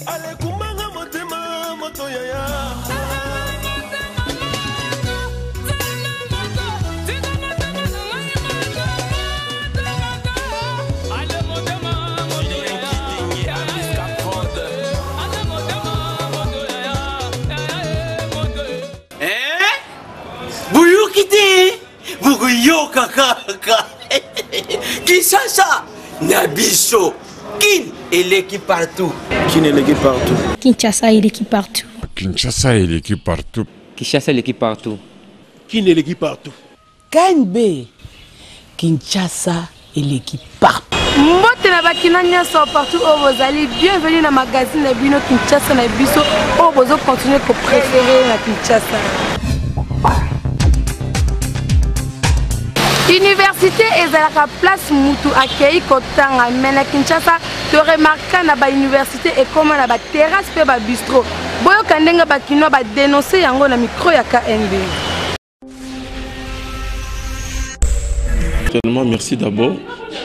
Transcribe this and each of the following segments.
Alekumbanga motema moto yaya. Boyoki te bokoyoka kaka Kinshasa na biso kin eleki partout kin eleki partout Kinshasa eleki partout Kinshasa eleki partout Kinshasa eleki partout kin eleki partout KNB Kinshasa eleki partout. Mbote na bakina nyonso partout oyo bozali bienvenue na magazine na bino Kinshasa na biso oyo bozo continuer ko préférer na Kinshasa. Université ezalaka place mutu akei kotanga mais na Kinshasa to remarka na ba université ekoma na ba terrasse mpe ba bistrot. Boyoka ndenge bakinois ba dénoncer yango na micro ya KNB. Tellement merci d'abord.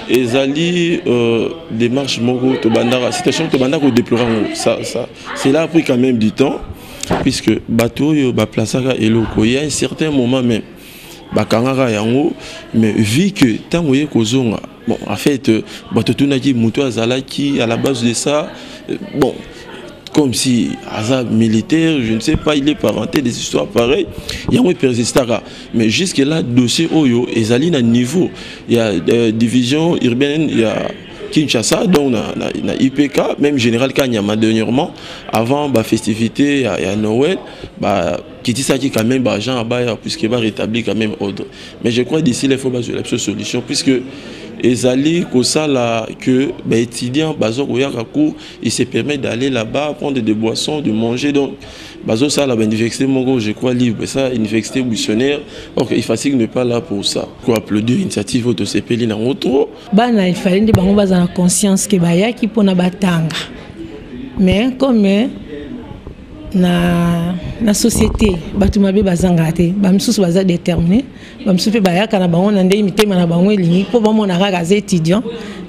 Ezali euh, démarche moko tobandaka situation tobandaka kodéplorer yango ça, ça, cela a pris quand même du temps puisque bato oyo baplasaka eloko il y a un certain moment même bakangaka yango mais vu que ntango ye kozonga bon en fait euh, bato tunaki moto azalaki à la base de ça euh, bon comme si aza militaire je ne sais pas il est parenté des histoires pareilles yango epersistaka mais jusque là dossier oyo ezali na niveau ya euh, division urbaine ya Kinshasa, donc na, na, na IPK, même Général Kanyama dernièrement, avant ba festivité ya, ya Noël, ba kitisaki quand même ba gens abaya puisque ba rétablir quand même ordre. Mais je crois d'ici là il faut ba la solution puisque ezali kosala que ba étudiants bazo koyaka cours il se permet d'aller là-bas prendre des boissons de manger donc bazo sala ba université moko je crois libre ça université missionnaire ok ifasik n'est pas là pour ça quoi applaudir initiative oyo tosepeli nango trop bana il fallait nde bango bazala conscience ke bayaki mpona batanga mais comme na, na société bato mabe bazangaka te bamisusu baza déterminé bamosusu mpe bayaka na bango na ndenge mitema na bango elingi mpo bamona kaka aza étudiant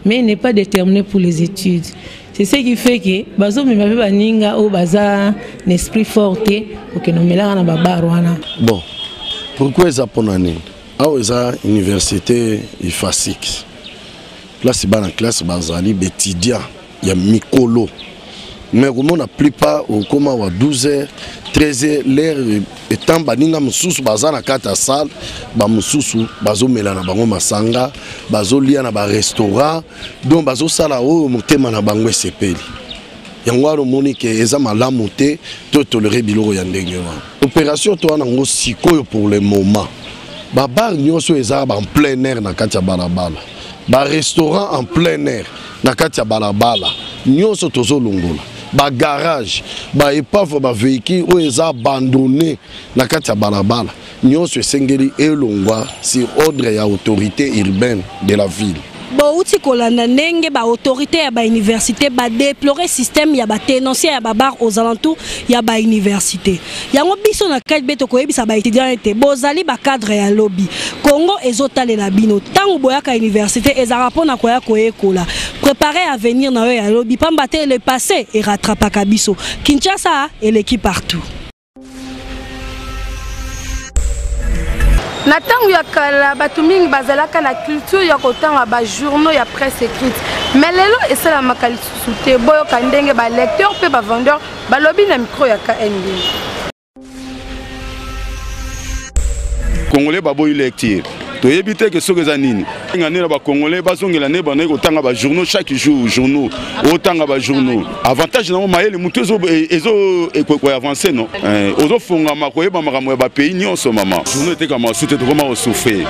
mais il n'est pas déterminé pour les études c'est ce qui fait que bazomema mpe baninga oyo baza na esprit fort te kokende omelaka na babar wana bon pourquoi eza mpona nini awa eza université ifasik place bana classe bazali baétudiant ya mikolo mais komona plupart okoma wa 12 heures 13 heures l'heure etant baninga mosusu baza na kati ya salle bamosusu bazomela na bango masanga bazolia na barestaurant donc bazosala oyo motema na bango esepeli yango wana omoni ke eza malamu te to tolere biloko ya ndenge wana opération to wana yango sikoyo pour le moment babar nyonso eza ba en plein air na kati ya balabala barestaurant en plein air na kati ya balabala nyonso tozolongola bagarage baepave bavéhicule oyo eza abandonne na kati ya balabala nyonso esengeli elongwa sur ordre ya autorité urbaine de la ville bouti kolanda ndenge baautorité ya bauniversité badeplore système ya batenancier ya babar aux alentours ya bauniversité yango biso na KLB tokoyebisa baétudiant ete bozali bacadre ya lobi Congo ezotalela bino ntango boyaka université ezalaka mpo na koya koyekola préparer avenir na yo ya lobi pamba te le passé erattrapaka biso Kinshasa eleki partout Na ntango ya kala, bato mingi bazalaka na culture ya kotanga ba journaux ya presse écrite. Mais lelo esalamaka lisusu te. Boyoka ndenge ba lecteurs mpe ba vendeurs balobi na micro ya KNB. Congolais baboyi lecture toyebi te ke soki eza nini nga nde na bacongolais bazongela nde bandaki kotanga bajournaux chaque jour journaux otanga bajournaux avantage nango mayele motu ezo ekoavance no eh, ozofongama koyeba makambo ya bapays nyonso mama journaux etekama su te tokoma kosouffrir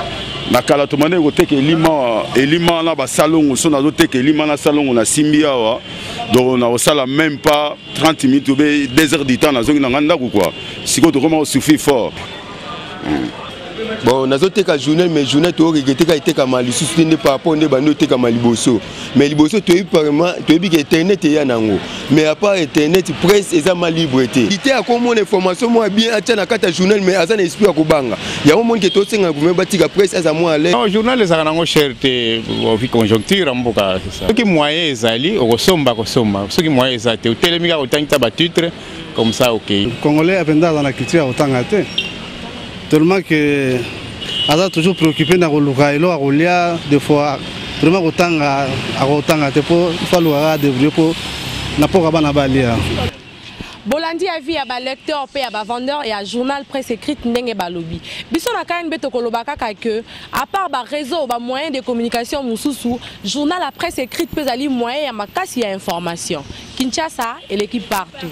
na kala tobandaki koteka elima elima na basalongo so nazoteka elima na salongo nasimbi awa donc nakosala même pas 30 minutes obe 2 heures du temps nazongi na ngai ndako kua sikoyo tokoma kosouffrir fort hmm. Bon, nazoteka journal, mais journal toregrete kaka etekama lisusu te nde par rapport nde bandi otekama liboso. Mais liboso toyebi parement, toyebi ke internet eya nango, mais à part internet, presse eza ma libre te. Ite akomona information moko ya bien atia na kati ya journal, mais aza na esprit ya kobanga. Yango moni ke tosenga gouvernement batika presse aza mwa à l'aise. Non, journal ezalaka nango cher te, ovi conjoncture ya mboka, c'est ça. Soki moyen ezali okosomba, kosomba. Soki moyen eza te, otelemi kaka otangi ta ba titre comme ça, okei. Congolais mpenza aza na culture ya kotanga te, tellement que aza toujours préoccupé na koluka eloko ya kolia. Des fois vraiment kotanga akotanga te, mpo faut alukaka adébrouille mpo na mpoka bana balia. Bolandi avis ya balecteur mpe ya bavendeur ya journal presse écrite ndenge balobi. Biso na KNB tokoloba kaka ke à part baréseau, bamoyen de communication mosusu, journal ya presse écrite mpe ezali moyen ya makasi ya information. Kinshasa eleki partout.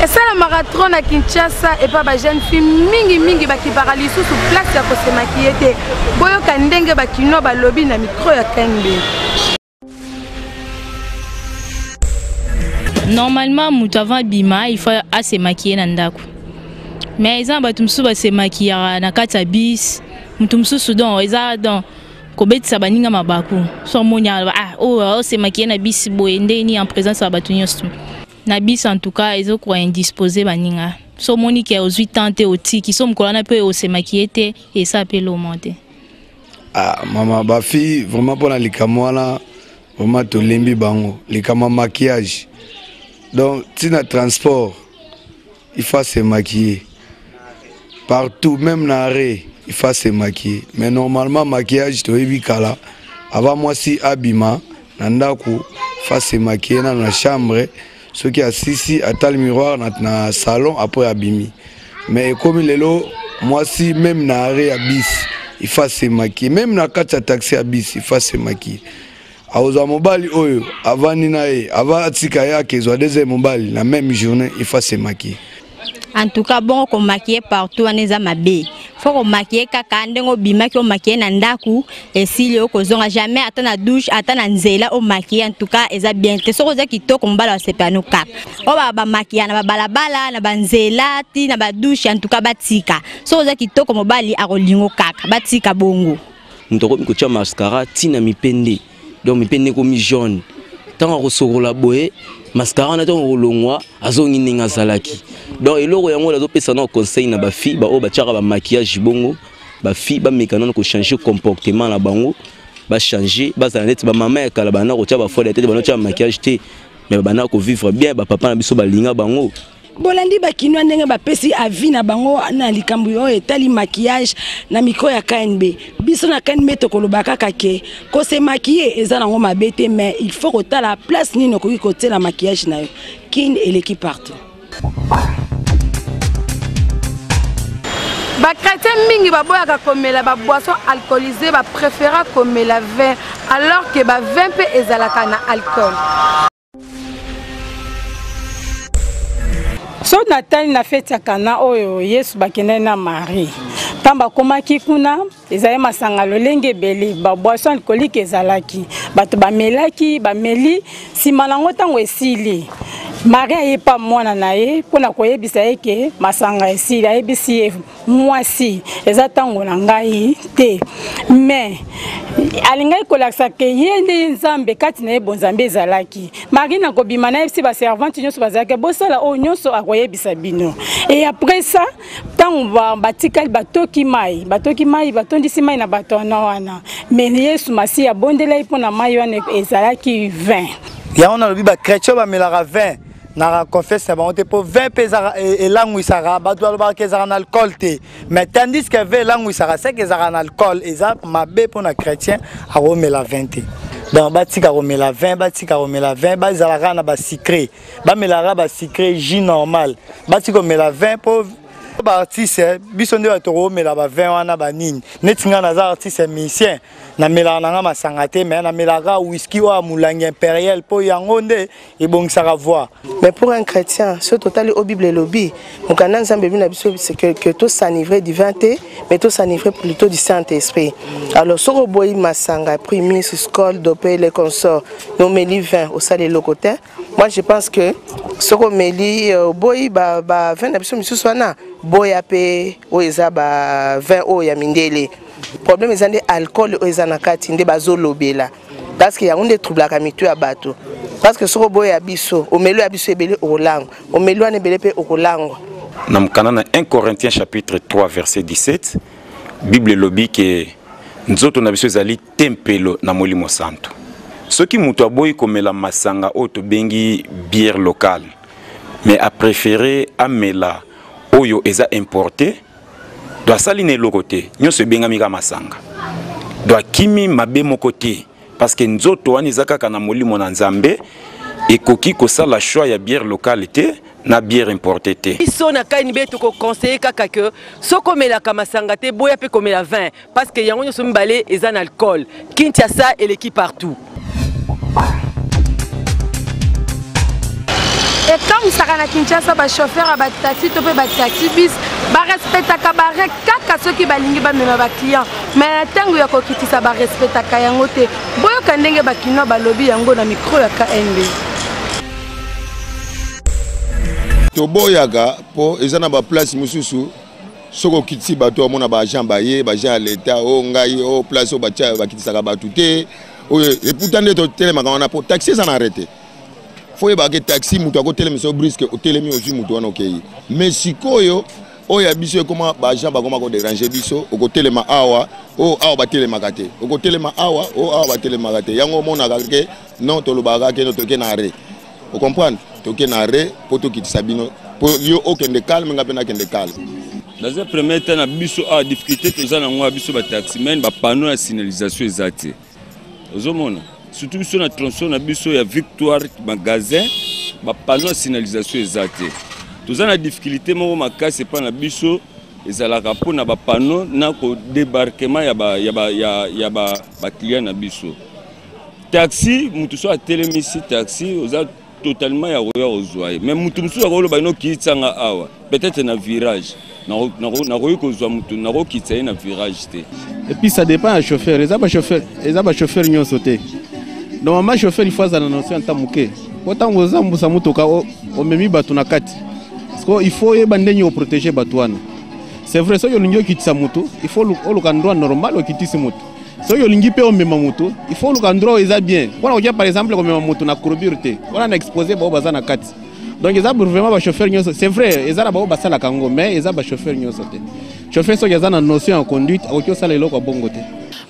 Esalamaka trop na Kinshasa epa bajeune fille mingimingi bakipaka lisusu place ya kosemakiye te. Boyoka ndenge bakinois balobi na micro ya KNB. Normalement, moto avant abima, il faut ase maquiller na ndako, mais eza na bato mosusu base maquillaka na kati ya bis. Moto mosusu donc eza donc kobetisa baninga mabaku. So omoni ah, oyo ose maquiller na bisi boye ndeni en présence ya bato nyonso na bisi, en tout cas ezokoka indispose baninga. So omoni ke ozwi temps te, otiki so mokolo wana mpe ose maquiller te, esa mpe lomo te. Ah, mama, bafille vraiment, mpona likambo wana vraiment tolembi bango, likambo ya maquillage. Donc ntina transport, il faut se maquiller partout, même na arrêt il faut se maquiller. Mais normalement maquillage toyebi kala, avant mwasi abima na ndako, faut se maquiller nano na chambre. Soki asisi, atali miroir na salon, après abimi. Mais ekomi lelo mwasi même na arrêt ya bus il faut se maquiller, même na kati ya taxi ya bus il faut se maquiller. Akozwa mobali oyo avandi na ye, ava atika ye akezwa deuxième mobali na même journée, il faut se maquiller. En tout cas, bongo komaquiller partout wana eza mabe. Faut komaquiller kaka ndenge obimaki, omaquiller na ndako, esili, okozonga jamais ata na douche, ata na nzela omaquiller. En tout cas eza bien te. Soki oza kitoko, mobali asepela no kaka. Oyo bamaquiller na babalabala, na banzela, ti na badouche, en tout cas batika. Soki oza kitoko, mobali akolingo kaka. Batika bongo. Moto akomi kotia mascara ntina mipende, donc mipende ekomi jaune. Ntango akosokola boye mascara wana, ntango akolongwa, azongi ndenge azalaki. Donc eloko yango nazopesa na conseil na bafille baoyo batiaka bamaquillage bongo, bafille bameka nano kochange comportement na bango, bachange, bazala neti bamama ya kala. Banda kotia bafode te, banda kotia bamaquillage te, mais banda kovivre bien, bapapa na biso balinga bango. Bolandi bakinois ndenge bapesi avis na bango na likambo oyo etali maquillage na micro ya KNB. Biso na KNB tokoloba kaka ke kose maquiller eza nango mabe te, mais il faut kotala place nini okoki kotiela maquillage na yo. Kin eleki partout. Bachrétien mingi baboyaka komela baboisson alcoolisé, bapréféra komela vin, alors ke bavin mpe ezalaka na alcool. So natali na feti ya Kana oyo Yesu bakendaki na Marie, ntango bakomaki kuna, ezali masanga lolenge ebele, baboisson alcoolique ezalaki, bato bamelaki, bameli. Nsima nango, ntango esili, Marie ayepa mwana na ye mpona koyebisa ye ke masanga esili. Ayebisi ye: "Mwasi, eza ntango na ngai te." Mais alingaki kolakisa ke ye nde Nzambe, kati na ye bonzambe ezalaki. Marie na kobima, nayebisi baservante nyonso bazalaki: "Bosala oyo nyonso akoyebisa bino." Et après ça, ntango batikali, batoki mai, batoki mai, batondisi mai na bato wana wana. Mais Yesu Masiya abondelaki mpona mai wana, ezalaki vin. Yango nalobi, bachrétien bamelaka vin naka confesse na bango te, mpo vin mpe elangwisaka. Bato balobaka ezalaka na alcool te, mais tandis que vin elangwisaka, seke ezalaka na alcool. Eza mabe mpo na chrétien akomela vin te. Donc batika komela vin, batika komela vin, bazalaka na basucré, bamelaka basucré, jus normal, batika komela vin. Mpo baartiste, biso nde bato komela bavin wana banini. Neti ngai naza artiste musicien. Namelaka na nga masanga te, mais namelaka whisky oyo ya molangi imperial mpo yango nde ebongisaka voix. Mais pour un chrétien, soki totali oyo Bible elobi, mokanda Nzambe elobi na biso c'est que, que to s'enivrer du vin te, mais to s'enivrer plutôt du Saint-Esprit. Alors soki oboyi masanga, primis, skol, dope, les consorts, mais omeli vin, osali eloko te. Moi je pense que soki omeli euh, oboyi ba, ba vin na biso misusu wana, boya pe oyo eza ba vin oyo ya mindele. Problème eza nde alcool oyo eza na kati nde bazolobela. Parce que yango nde troublaka mitu ya bato. Parce que soki oboyi ya biso, omeli ya biso ebele okolangwa, omeli wana ebele pe okolangwa. Na mokanda na 1 Corinthiens chapitre 3 verset 17, Bible elobi ke nzoto na biso ezali tempelo na Molimo Santo. Soki moto aboyi komela masanga oyo tobengi bière locale, mais a préféré amela oyo eza importé, do asali na eloko te, nyonso ebengami kaka masanga. Do akimi mabe moko te, parce que nzoto wana eza kaka na molimo na Nzambe, ekoki kosala choix ya bière locale te na bière importée te. Biso na KNB toko conseiller kaka que soki omelaka masanga te, boya pe komela vin, parce que yango nyonso mibale eza na alcool. Kinshasa eleki partout. Ekamwisaka na Kinshasa ba chauffeur ya ba taxi to mpe ba taxi bus barespectaka bare kaka soki balingi bamema ba client, mais na ntango ya kokitisa barespectaka yango te. Boyoka ndenge ba kinois balobi yango na micro ya KNB. Toboyaka mpo eza na ba place mosusu soki okitisi bato omona ba agent baye, ba agent ya leta, o ngai o place oyo batia bakitisaka bato te, oyo eputa nde totelemaka wana mpo taxi eza na arrete. Fo oyebaka ke taxi moto akotelemisa yo briske, otelemi ozwi moto wana okei. Mais sikoyo oyo ya biso ekoma ba agent bakoma koderange biso, okotelema awa o awa batelemaka te, okotelema awa o awa batelemaka te. Yango omonaka ke non, tolobaka ke no toke na arret, ocomprendre, toke na arret mpo tokitisa bino, mpo yo okende calme, nga mpe nakende calme. Dans un premier temps na biso awa difficulté toza nango ya biso ba taximen, ba panneau ya signalisation eza te, ozomona surtout biso na tronçon na biso ya Victoire magasin, ba panneau ya signalisation eza te. Toza na difficulté moko makasi epai na biso ezalaka mpo na ba panneau na ko débarquement ya ba, ya ba, ya, ya ba, ba client na biso. Taxi mutu so atelemisi taxi oza totalement ya koya kozwa ye, mais mutu mosusu akoloba ino kitisa nga awa, peut-être na virage nakoki kozwa mutu, nakokitisa ye na virage te. Et puis ça dépend ya chauffeur, eza ba chauffeur, eza ba chauffeur nyonso te. Normalement chauffeur il faut azala na notion ata moke, po ntango ozambusa motuka omemi bato na kati, parce que il faut oyeba ndenge oprotéger bato wana. C'est vrai, soki olingi okitisa motu il faut oluka endroit normal okitisi motu. Soki olingi mpe omema motu il faut oluka endroit oyo eza bien mpona kokia, par exemple komema motu na courbure te, wana na expose bao baza na kati. Donc eza vraiment ba chauffeur nyonso, c'est vrai eza na bao basalaka yango, mais eza ba chauffeur nyonso te. Chauffeur soki aza na notion ya conduite akoki osala eloko ya bongo te.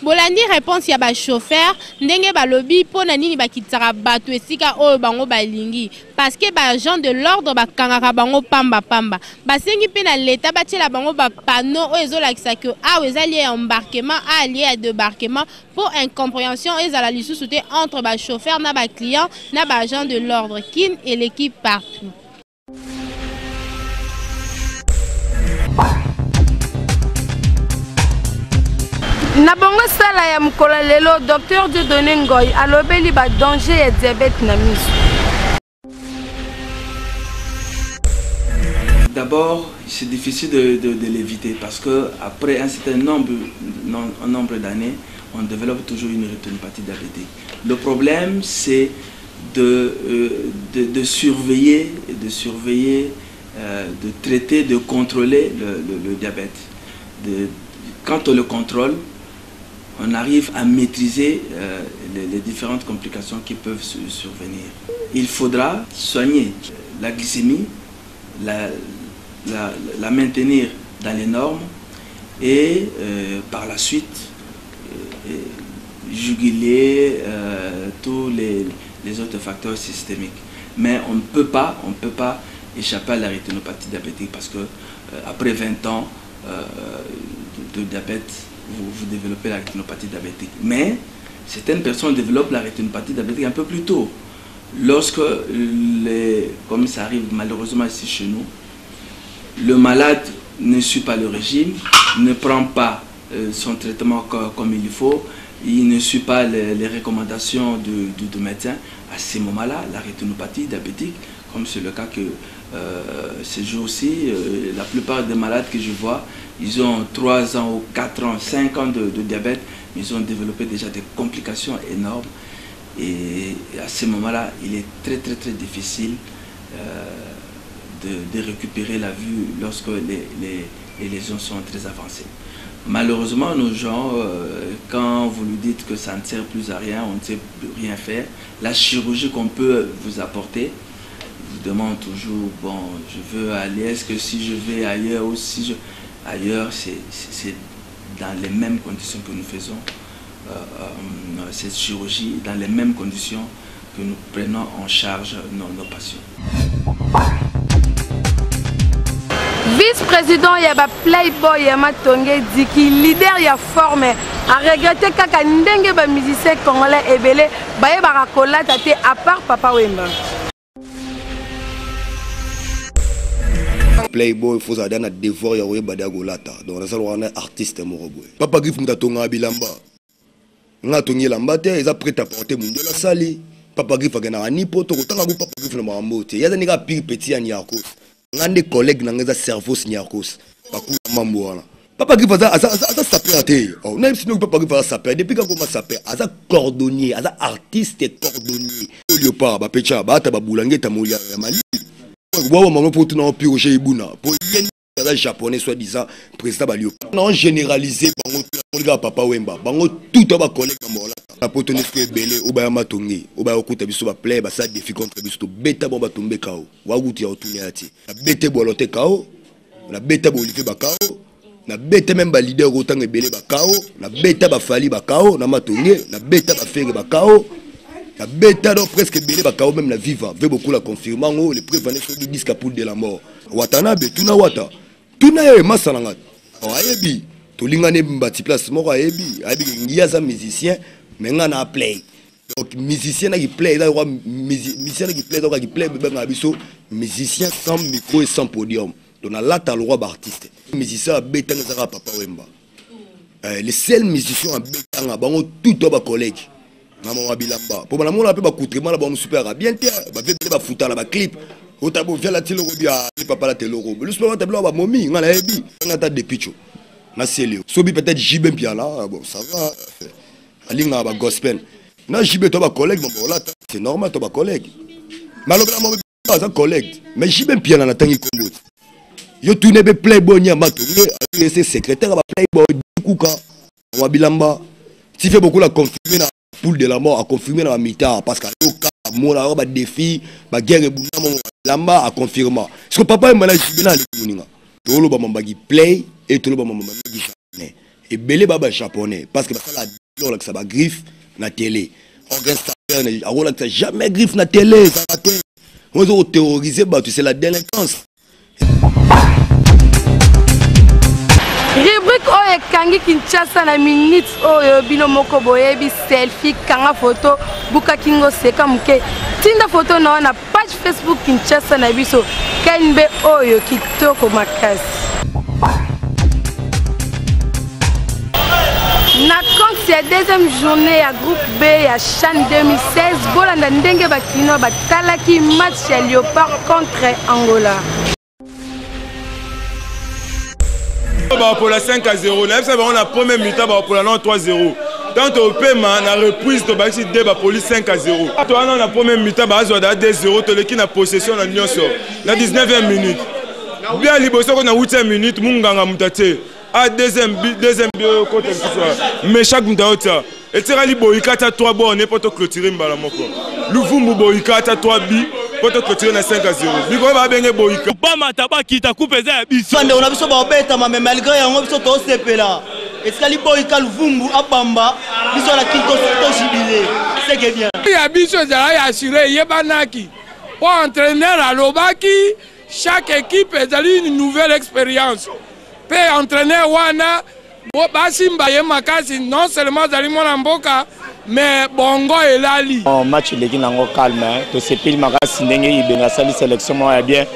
Bolandi réponse ya ba chauffeur ndenge balobi mpo na nini bakitisaka bato esika oyo bango balingi, parce que ba agent de l'ordre bakangaka bango pamba pamba. Basengi mpe na leta batiela bango ba panneau oyo ezolakisa ke awa eza lieu ya embarquement, awa lieu ya débarquement, mpo incompréhension ezala lisusu te entre ba chauffeur na ba client na ba agent de l'ordre. Kin eleki partout. Na bongo sala ya mokolo ya lelo, Docteur Dieudonné Ngoy alobeli ba danger ya diabète na miso. D'abord, c'est difficile de l'éviter parce que après un certain nombre, non, un nombre d'années, on développe toujours une rétinopathie diabétique. Le problème, c'est de surveiller, de surveiller, de traiter, de contrôler le diabète. Quand on le contrôle, on arrive à maîtriser les différentes complications qui peuvent survenir. Il faudra soigner la glycémie, la maintenir dans les normes et par la suite juguler tous les autres facteurs systémiques. Mais on ne peut pas échapper à la rétinopathie diabétique parce que après 20 ans de diabète, vous développez la rétinopathie diabétique. Mais certaines personnes développent la rétinopathie diabétique un peu plus tôt. Lorsque, les, comme ça arrive malheureusement ici chez nous, le malade ne suit pas le régime, ne prend pas son traitement comme il faut, il ne suit pas les, recommandations du, du, médecin. À ce moment-là, la rétinopathie diabétique, comme c'est le cas que euh, ces jours-ci, euh, la plupart des malades que je vois, ils ont 3 ans ou 4 ans, 5 ans de, diabète, mais ils ont développé déjà des complications énormes. Et à ce moment-là, il est très très très difficile euh, de, récupérer la vue lorsque les, les, lésions sont très avancées. Malheureusement, nos gens, euh, quand vous lui dites que ça ne sert plus à rien, on ne sait plus rien faire, la chirurgie qu'on peut vous apporter, vous demande toujours, bon, je veux aller, est-ce que si je vais ailleurs ou si je... Ailleurs, c'est dans les mêmes conditions que nous faisons euh, euh, cette chirurgie, dans les mêmes conditions que nous prenons en charge nos, nos patients. Vice-président ya ba Playboy ya Matonge Diki, leader ya forme, a regretté kaka ndenge ba musiciens congolais ebele bayebaka kolata te à part Papa Wemba. Playboy faut ozala na devoir ya koyeba da kolata donc nasala wana artiste moko boye papa griffe moto atongaka bilamba nga atongi elamba te eza prêt à porter mundele asali papa griffe akendaka ni poto kotanga ku papa griffe na makambo te ye aza ndenge apire petit ya niarkos nga nde collègue na nga eza cervos niarkos bakula mambo wana papa griffe aza, aza, aza, aza sapeur te oh, nayebisi noki papa griffe aza sapeur depuis kakoma sapeur aza cordonnier aza artiste cordonnier oyo bapecha baata babulangeta molia ya malili bwawa mama mpo tuna mpi roger ibuna po ye aza japonais soit disant président balio na généraliser bango kaka papa wemba bango tout ba collègue na mola na poto ndeso ebele oyo baya matonge oyo baya kokuta biso baplay basala défi contre biso tobeta bango batombe kao wakutu ya kotuna ya te nabete bwalo te kao nabeta baolivier bakao nabeta meme balider otanga ebele bakao nabeta bafali bakao na matonge nabeta bafere bakao nabeta donc presque ebele bakao meme na viva ve bokula confirme yango le preuve ane soki disque poule de la mort watanabe tuna wata tuna ye masa na nga oh, ayebi tolingani mbati place moko ayebi ayebi ngi aza musicien me nga na play donc musicien na kiplay eza lokwa musicien na kiplay eza lokwa kiplay bebengaka biso musicien sans micro et sans podium donc nalata lokwa baartiste musicien abetanga ezaka papa wemba eh, le seul musicien abetanga bango tout to bacollègue na mama bilamba mpo banamona mpe bacoutrement na bango mosusu mpe yaka bien te bavebele bafuta na baclip ota boviala ti eloko bia papa lata eloko lusu mpe bata biloko bamomi ngai nayebi nga ata depicho na selio sobi peut-être jb mpiana bon ça va alingaka ba gospel na jb to ba collègue mabolata c'est normal to ba collègue malobela mo aza collègue mais jb mpiana natangi kombo te yo tune be playboy nya matonge ese secrétaire ba playboy kuka wa bilamba ti fait beaucoup la confirmer na poule de la mort a confirmer na ba mitard parce que ayoka amona ba défi ba guerre ebunda mo bilamba a confirma parce que papa yemba na jb na aleki moninga toloba mambaki play et toloba mambaki japonais ebele ba ba japonais parce que basala olakisa ba griffe na télé akolakisa jamais griffe na télé ezalaka te oyo ezo koterroriser bato c'est la délinquance rubrique oyo ekangi kinshasa na minute oyo bino moko boyebi selfie kanga foto buka kingo seka moke tinda foto na yo na page facebook kinshasa na biso knb oyo kitoko makasi na compte ya deuxième journée ya groupe b ya chan 2016 bolanda ndenge bakinois batalaki match ya léopard contre angola bakopola 5 à 0 nayebisa bango na premier mi-temps bakopola nano 3 0 tant topema na reprise tobakisi 2 bapoli 5 à 0 towana na premier mi-temps bazwa da 2 0 toleki na possession na nyonso na 19e minute bia liboso ko na 8e minute munganga moto atie a deuxième bi deuxième bi oyo kota lisusu mais chaque moto aotia etikali boyika ata 3 borne mpo toclotire mbala moko luvumbu boyika ata 3 bi mpo toclotire na 5 à 0 bikoyo babenge boyika bamata bakita kupe eza ya biso bandeko na biso baobetama me malgré yango biso tosepela etikali boyika luvumbu abamba biso na kin tojibile seke bien ya biso ezalaki assure eyebanaki mpo entraîneur alobaki chaque équipe ezali une nouvelle expérience mpe entraîneur wana basimba ye makasi non seulement azali mwana mboka mais bongo elali bon, match eleki nango calme tosepeli makasi ndenge ibenga asali sélection moko ya bien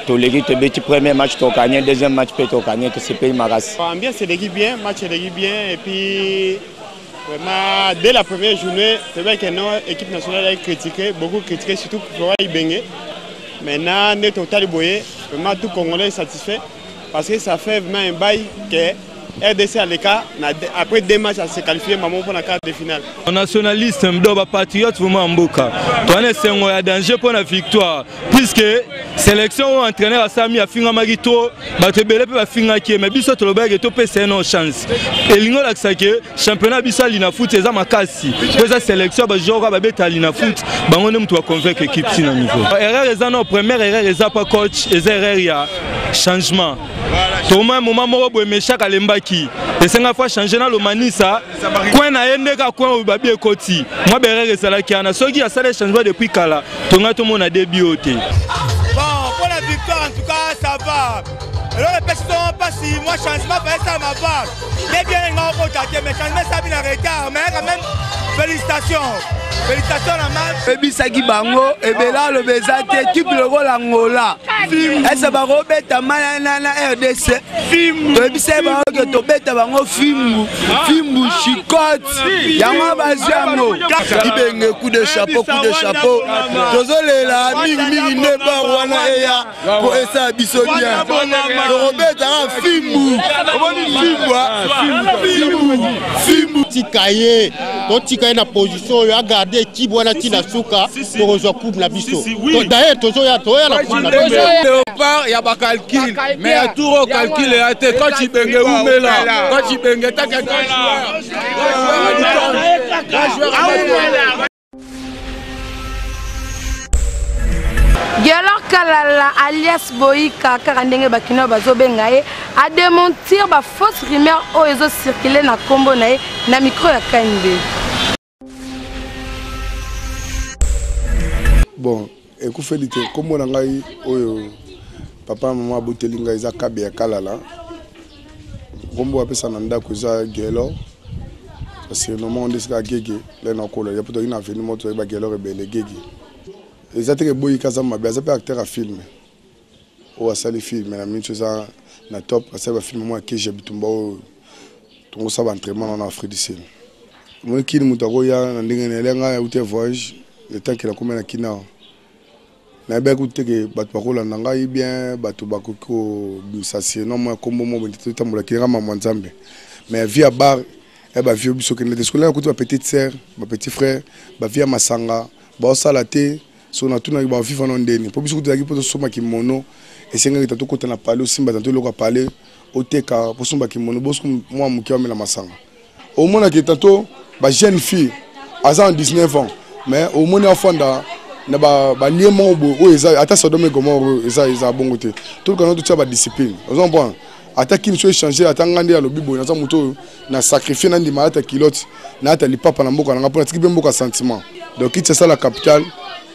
toleki tobeti premier match tokanye deuxième match mpe tokanye tosepeli makasi ambiance eleki bien match eleki bien et puis Vraiment, dès la première journée, c'est vrai que notre équipe nationale a critiqué, beaucoup critiqué, surtout Florent Ibenge. Maintenant, on est total boyé, vraiment tout Congolais est satisfait parce que ça fait vraiment un bail que RDC à l'écart, après deux matchs, à se qualifier maman pour la quart de finale. Nationaliste, donc patriote vraiment mboka. Toi esengo ya danger pour la victoire puisque sélection oyo entraîneur asami afingamaki to bato ebele mpe bafingaki ye mais biso tolobaki topesa ye no chance elingi olakisa ke championnat biso ya linafoot eza makasi mpo eza sélection ya bajoueur oyo babeta ya linafoot bango nde moto baconvaincre équipe ti na niveau. Erreur eza no première erreur eza pa coach, eza erreur ya changement. Toma moment moko boye Meshak alembaki, esenga faut changer na Lomanisa coin na ye nde kaka coin oyo babi ekoti mwa berere ezalaki wana. Soki asala changement depuis kala, tonga tomona debi oyo te. Bon, pour la victoire, en tout cas, ça va. Alors, le petit mpasi moi changement fa esalama va nde bien elinga okota te, mais changement esalami na retard, mais quand même félicitations, félicitations na match. Ebisaki bango ebele, aloba eza te ekipe lokola Angola ese bakobeta na RDC. Toyebisa bango ke tobeta bango fimbu fimbu chicote, yango bazwi yango. Ibenge, coup de chapeau, coup de chapeau. Tozolela mingimingi nde bar wana eya mpo esala biso bien. Tokobetaka fimbu, omoni fimbu, fimbu, fimbu. Tika ye, totika ye na position oyo agarde équipe wana ntina suka, tokozwa coupe na biso. D'ailleurs tozoya, toya na coupe na biso. Léopard ya bacalcul, mais ya tour oyo calcul eya te. Coach Ibenge umela, coach Ibenge taka grand joueur. Gelor Kalala alias Boyika, kaka ndenge bakino bazobenga ye, adementir ba fausse rumeur oyo ezocircule na nkombo na ye na micro ya KNB. Bon, ekufeli te. Nkombo na ngai oyo papa mama aboteli ngai eza Kabe ya Kalala. Nkombo apesa na ndako eza Gelor, parce que normal nde esika Gege le nakola ya po toyaki na avenue moko, toyaki bagelor ebele. Gege eza teke Boyika aza mabe, aza mpe acteur ya film oyo asali film na minso eza na top. Asali bafilm moko ya keje bitumba oyo tongosala baentraînement na Afrique du Sud. Omoni kini moto akoya na ndenge na ele. Ngai auti voyage, le temps ke nakómi na kina, nayebaki kutu teke bato bakolanda ngai bien, bato bakoki kobimisa surnom moko ya nkombo moko boye. Totambolaki nga mamwa Nzambe, mais vie ya bar ya bavie biso okende te. Soki kutu bapetite sœur, bapetit frère, bavie ya masanga baosala te. So natunaki bavivre no ndeni mpo biso kutu ezalaki mpo tosomba kimono, esengaki ta tokota na pale, osimba tanto eloko ya pale, oteka mpo somba kimono. Bosiko mwa moke amela masanga, omonaki tanto bajeune fille aza en 19 ans, mais omoni afanda na balie moko boye oyo eza ata Sodome et Gomorrhe. Eza bongo te. Toluka na totia badiscipline, oza comprendre? Ata kini so échange, ata nga nde alobi boye, naza moto oyo na sacrifie, nandima ata kilote na ata lipapa na mboka na nga mpo natiki mpe mboka sentiment. Donc kiti asala capitale,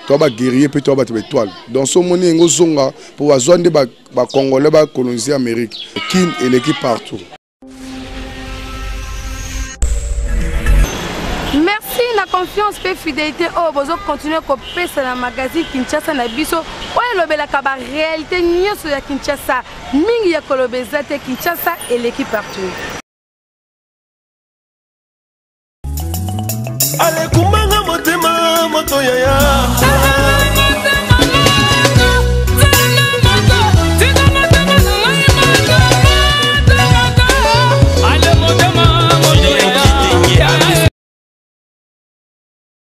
toa baguerrier mpe toa bato baétoile. Donc so omoni yango ozonga mpo bazwa nde bacongolais bacolonise Amérique, Kine eleki partout. Merci na confiance mpe fidélité oyo bozokontinue kopesa na magazine Kinshasa na biso oyo elobelaka baréalité nyonso ya Kinshasa. Mingi ya koloba eza te, Kinshasa eleki partout. Alekumbanga motema moto yaya.